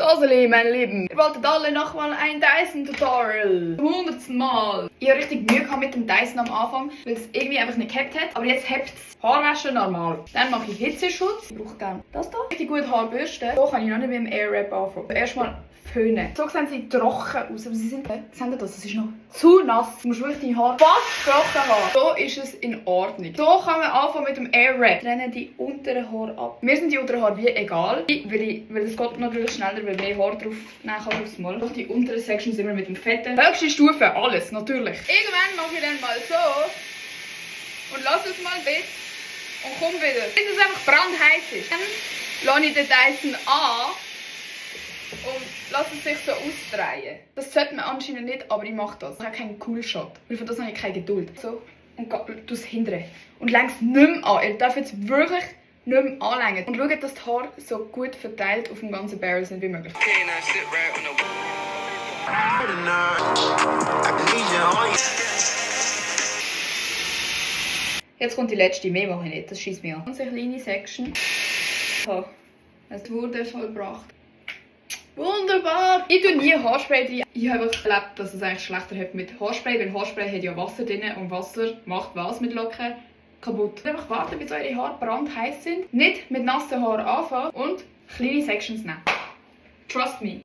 Soseli, mein Lieben. Ihr wolltet alle nochmal ein Dyson-Tutorial. 100. Mal. Ich habe richtig Mühe gehabt mit dem Dyson am Anfang, weil es irgendwie einfach nicht gehabt hat. Aber jetzt hebt es. Haarwaschen normal. Dann mache ich Hitzeschutz. Ich brauche gerne das hier. Richtig gut Haarbürste. So kann ich noch nicht mit dem Airwrap anfangen. Erstmal föhnen. So sehen sie trocken aus, aber sie sind... Seht ihr das? Es ist noch zu nass. Du musst wirklich deine Haare fast trocken haben. So ist es in Ordnung. So kann man anfangen mit dem Airwrap. Trennen die unteren Haare ab. Mir sind die unteren Haare wie egal. Weil es geht natürlich schneller, weil mehr Haare drauf nehmen kann aufs Mal. Doch die unteren Sections immer mit dem fetten. Höchste Stufe, alles, natürlich. Irgendwann mache ich dann mal so. Und lass es mal bis. Und komm wieder. Bis es einfach brandheiß ist. Dann lasse ich den Dyson an. Und lass es sich so ausdrehen. Das sollte man anscheinend nicht, aber ich mache das. Ich habe keinen Coolshot. Weil für das habe ich keine Geduld. So. Und tu es hindern. Und längst es nicht mehr an. Ihr dürft jetzt wirklich nicht mehr anlängen. Und schaut, dass die Haare so gut verteilt auf dem ganzen Barrel sind wie möglich. Jetzt kommt die letzte. Mehr mache ich nicht. Das schießt mich an. Eine kleine Section. So. Es wurde vollbracht. Wunderbar! Ich tue nie Haarspray rein. Ich habe erlebt, dass es eigentlich schlechter hat mit Haarspray, weil Haarspray hat ja Wasser drin und Wasser macht was mit Locken? Kaputt. Einfach warten, bis eure Haare brandheiß sind. Nicht mit nassen Haaren anfangen und kleine Sections nehmen. Trust me.